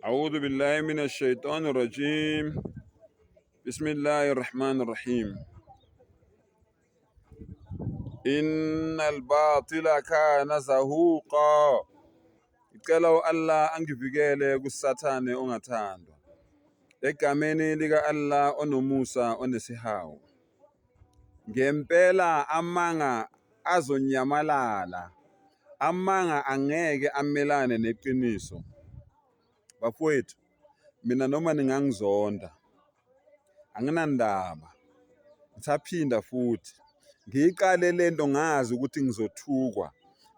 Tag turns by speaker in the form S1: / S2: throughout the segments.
S1: A'udhu billahi minash shaitani rajim. Bismillahir Rahmanir Rahim. Innal batila kana zahuqa. Ngicela u-Allah angivikele kuSathane ongathandwa. Egameni lika-Allah onomusa onesihawu. Ngempela amanga azonyamalala. Amanga angeke amelane neqiniso. Bafowethu, mina noma ningangizonda anginandaba. Ngisaphinda futhi ngiyiqale lento ngazi ukuthi ngizothukwa,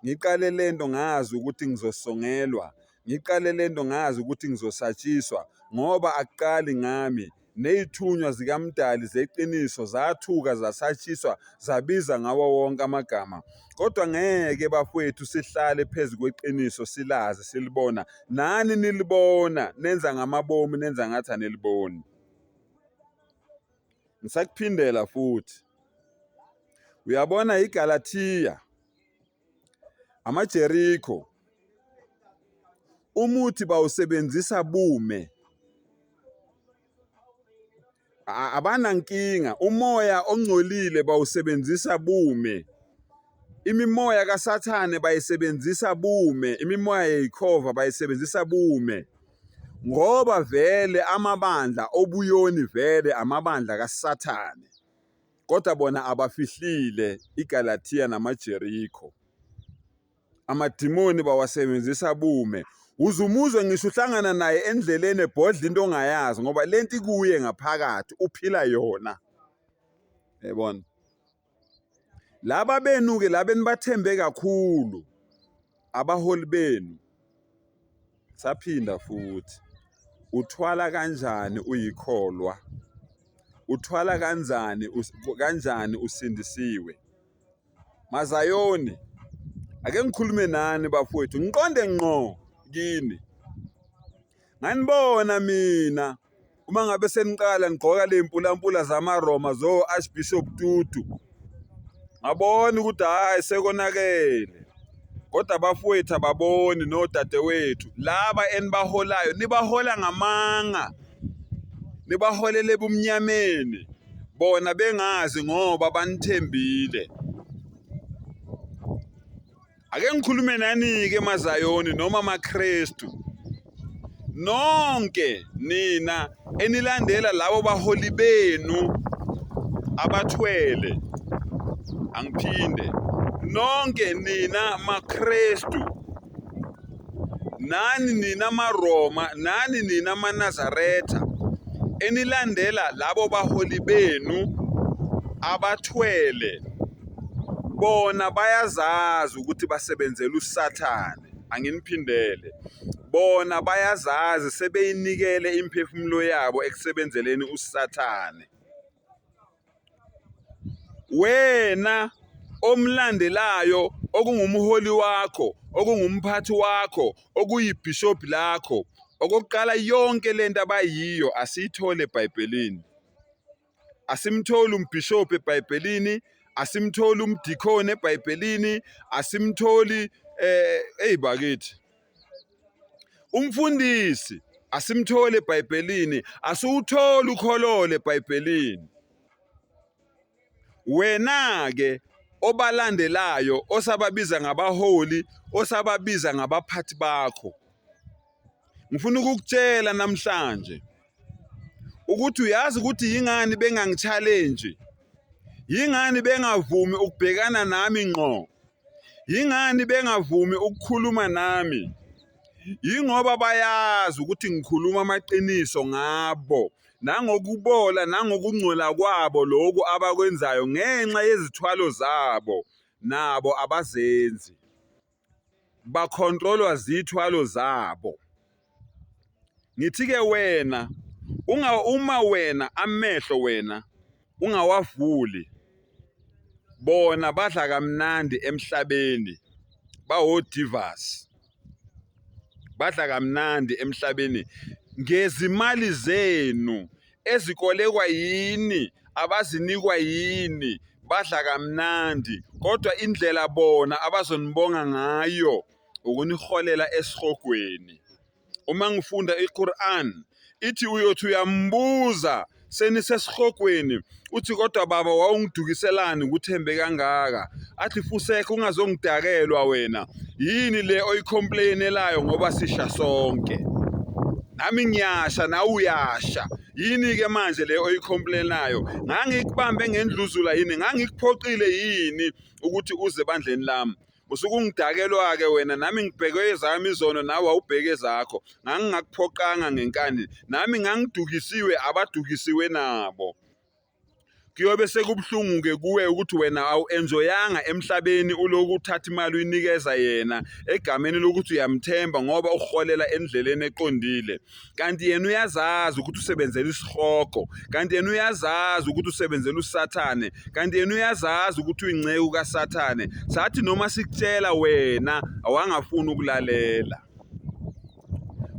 S1: ngiqale lento ngazi ukuthi ngizosongelwa, ngiqale lento ngazi ukuthi ngizosatshiswa ngoba akuqali ngami. Ney'thunywa zikaMdali zeqiniso zathuka zasatshiswa zabiza ngawo wonke amagama. Kodwa ngeke bafowethu sihlale phezu kweqiniso silazi silibona. Nani nilibona nenza ngamabomu nenza ngathi aniliboni. Ngisakuphindela futhi. Uyabona iGalathiya, amaJeriko, umuthi bawusebenzisa bume. Abanankinga, umoya ongcolile bawusebenzisa bume. Imimoya kaSathane bayisebenzisa bume, imimoya yeyikhova bayisebenzisa bume. Ngoba vele amabandla obuyoni vele amabandla kaSathane. Kodwa bona abafihlile iGalathiya namaJeriko. Amadimoni bawasebenzisa bume. Uze umuzwe ngisho uhlangana naye endleleni ebhodla into ongayazi ngoba lento ikuye ngaphakathi uphila yona. Yabona? Laba benu-ke laba enibathembe kakhulu abaholi benu saphinda futhi uthwala kanjani uyikholwa uthwala kanjani kanjani usindisiwe Mazayoni ake ngikhulume nani bafowethu ngiqonde ngqo kini Nganibona mina uma ngabe seniqala nigqoka le mpulampula zamaRoma zo-Archbishop Tutu. Ngabona ukuthi hhayi sekonakele. Kodwa abafowethu ababoni nodadewethu laba enibaholayo nibahola ngamanga. Nibaholele ebumnyameni bona bengazi ngoba banithembile. Ake ngikhulume nani-ke maZayoni noma maKristu. Nonke nina enilandela labo baholi benu abathwele. Angiphinde. Nonke nina maKristu nani nina maRoma nani nina maNazaretha enilandela labo baholi benu abathwele bona bayazazi ukuthi basebenzela uSathane anginiphindele bona bayazazi sebeyinikele imiphefumulo yabo ekusebenzeleni uSathane wena omlandelayo okungumholi wakho okungumphathi wakho okuyibhishobhi lakho okokuqala yonke lento abayiyo asiyithole eBhayibhelini Asimtholi umbhishobhi eBhayibhelini, asimtholi umdikhoni eBhayibhelini, asimtholi eh eyi bakithi. Umfundisi asimtholi eBhayibhelini, asiwutholi ukhololo eBhayibhelini. Wena-ke obalandelayo osababiza ngabaholi, osababiza ngabaphathi bakho. Ngifuna ukukutshela namhlanje ukuthi uyazi ukuthi yingani bengangi-challenge, yingani bengavumi ukubhekana nami ngqo, yingani bengavumi ukukhuluma nami. Yingoba bayazi ukuthi ngikhuluma amaqiniso ngabo nangokubola nangokungcola kwabo lokhu abakwenzayo ngenxa yezithwalo zabo nabo abazenzi. Bakhontrolwa zithwalo zabo. Ngithi-ke wena unga uma wena amehlo wena ungawavuli bona badla kamnandi emhlabeni bawo-divas badla kamnandi emhlabeni ngezimali zenu ezikolekwa yini abazinikwa yini badla kamnandi kodwa indlela bona abazonibonga ngayo ukuniholela esihogweni. Uma ngifunda iQuran ithi uyothi uyambuza senisesihogweni uthi kodwa baba wawungidukiselani nguthembe kangaka athi fusekho ungazongidakelwa wena yini le oyicomplainelayo ngoba sisha sonke nami ngiyasha nawe uyasha yini ke manje le oyicomplainayo ngangikubambe ngendluzula yini ngangikuphoqile yini ukuthi uze ebandleni lami Usuke ungidakelwa-ke wena nami ngibheke ezami izono nawe awubheke ezakho. Ngangingakuphoqanga ngenkani nami ngangidukisiwe abadukisiwe nabo. Kuyobe sekubuhlungu-ke kuwe ukuthi wena awu-enjoyanga emhlabeni uloku uthatha imali uyinikeza yena egameni lokuthi uyamthemba ngoba uholela endleleni eqondile. Kanti yena uyazazi ukuthi usebenzela isihogo, kanti yena uyazazi ukuthi usebenzela uSathane, kanti yena uyazazi ukuthi uyinceku kaSathane. Sathi noma sikutshela wena awangafuni ukulalela.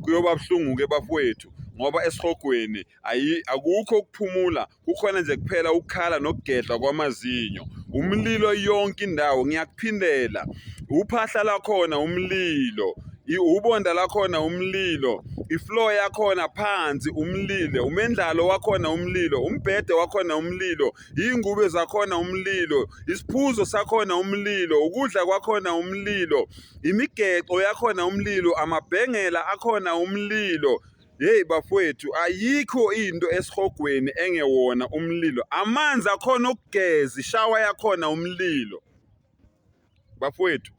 S1: Kuyoba buhlungu-ke bafowethu ngoba esihogweni ayi akukho ukuphumula kukhona nje kuphela ukukhala nokugedla kwamazinyo umlilo yonke indawo ngiyakuphindela uphahla lakhona umlilo ubonda lakhona umlilo ifloor yakhona phansi umlilo umendlalo wakhona umlilo umbhede wakhona umlilo iy'ngube zakhona umlilo isiphuzo sakhona umlilo ukudla kwakhona umlilo imigexo yakhona umlilo amabhengela akhona umlilo Hey bafowethu ayikho into esihogweni engewona umlilo. Amanzi akhona okugeza, ishawa yakhona umlilo. Bafowethu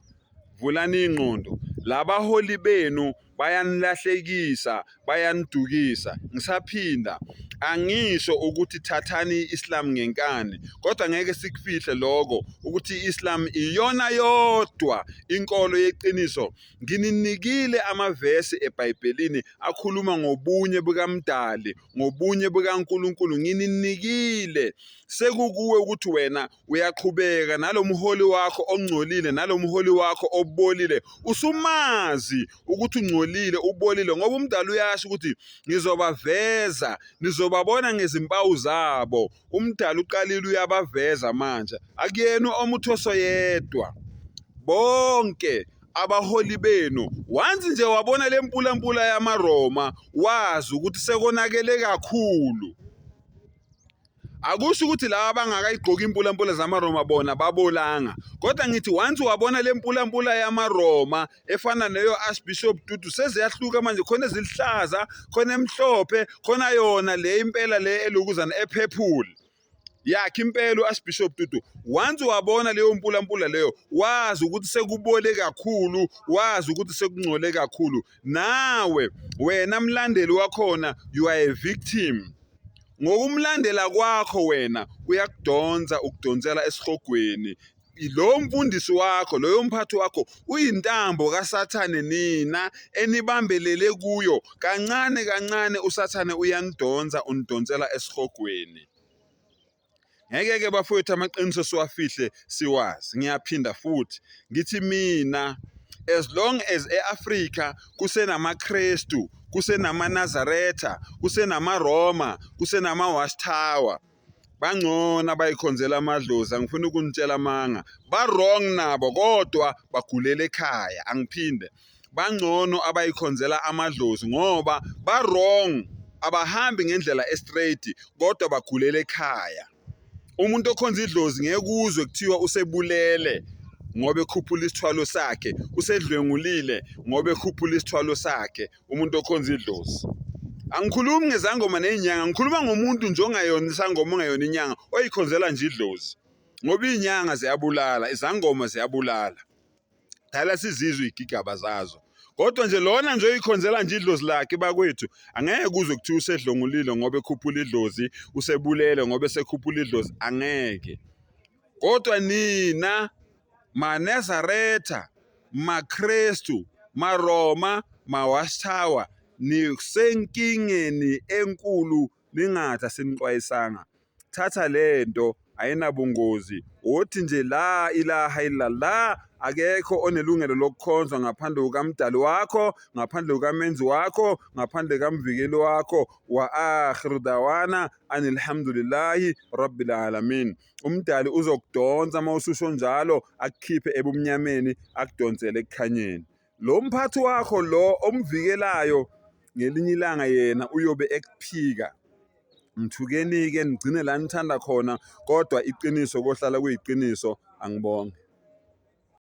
S1: vulani ingqondo. Labaholi benu bayanilahlekisa, bayanidukisa. Ngisaphinda angisho ukuthi thathani i-Islam ngenkani, kodwa ngeke sikufihle lokho ukuthi i-Islam iyona yodwa inkolo yeqiniso. Ngininikile amavesi eBhayibhelini akhuluma ngobunye bukaMdali, ngobunye bukaNkulunkulu. Ngininikile. Sekukuwe ukuthi wena uyaqhubeka nalo mholi wakho ongcolile, nalo mholi wakho obolile. Usumazi ukuthi ungcolile, ubolile, ngoba uMdali uyasho ukuthi ngizobaveza, nizobabona ngezimpawu zabo. Umdali uqalile uyabaveza manje. Akuyena uOmuthoso yedwa. Bonke abaholi benu once nje wabona le mpulampula yamaRoma wazi ukuthi sekonakele kakhulu. Akusho ukuthi laba abangakayigqoki impulampula zamaRoma bona babolanga, kodwa ngithi once wabona le mpulampula yamaRoma efana neyo Archbishop Tutu seziyahluka manje, khona eziluhlaza, khona emhlophe, khona yona le impela le elokuzana ephephule yakhe impela u-Archbishop Tutu. Once wabona leyo mpulampula leyo wazi ukuthi sekubole kakhulu, wazi ukuthi sekungcole kakhulu. Nawe wena mlandeli wakhona you are a victim. Ngokumlandela kwakho wena uyakudonsa ukudonsela esihogweni. Lo mfundisi wakho, loyo mphathi wakho uyintambo kaSathane nina enibambelele kuyo. Kancane kancane uSathane uyanidonsa unidonsela esihogweni. Ngeke ke bafowethu amaqiniso siwafihle siwazi. Ngiyaphinda futhi ngithi mina as long as e-Afrika kusenamaKrestu, kusenamaNazaretha, kusenamaRoma, kusenama-Watchtower, bangcono abayikhonzela amadlozi, angifuni ukunitshela amanga. Ba-wrong nabo kodwa bagulela ekhaya, angiphinde. Bangcono abayikhonzela amadlozi ngoba ba-wrong, abahambi ngendlela e-straight kodwa bagulela ekhaya. Umuntu okhonza idlozi ngeke uzwe kuthiwa usebulele ngoba ekhuphula isithwalo sakhe, usedlwengulile ngoba ekhuphula isithwalo sakhe, umuntu okhonza idlozi. Angikhulumi ngezangoma nezinyanga, ngikhuluma ngomuntu nje ongayona isangoma, ongayona inyanga, oyikhonzela nje idlozi. Ngoba izinyanga ziyabulala, izangoma ziyabulala. Dala sizizwe igigaba zazo. Kodwa nje lona nje oyikhonzela nje idlozi lakhe bakwethu angeke kuze kuthiwa usedlongulile ngoba ekhuphula idlozi, usebulele ngoba esekhuphula idlozi, angeke. Kodwa nina maNazaretha, maKrestu, maRoma, maWatchtower nisenkingeni enkulu ningathi asinixwayisanga. Thatha lento ayinabungozi wothi nje la ilaha illallah akekho onelungelo lokukhonzwa ngaphandle kukamdali wakho ngaphandle kukamenzi wakho ngaphandle kamvikeli wakho wa akhiru dawana anilhamdulillahi rabbil alamin umdali uzokudonsa uma ususho njalo akukhiphe ebumnyameni akudonsele ekukhanyeni lo mphathi wakho lo omvikelayo Ngelinye ilanga yena uyobe ekuphika. Ngithukeni-ke nigcine la nithanda khona, kodwa iqiniso kohlala kuyiqiniso. Angibonge.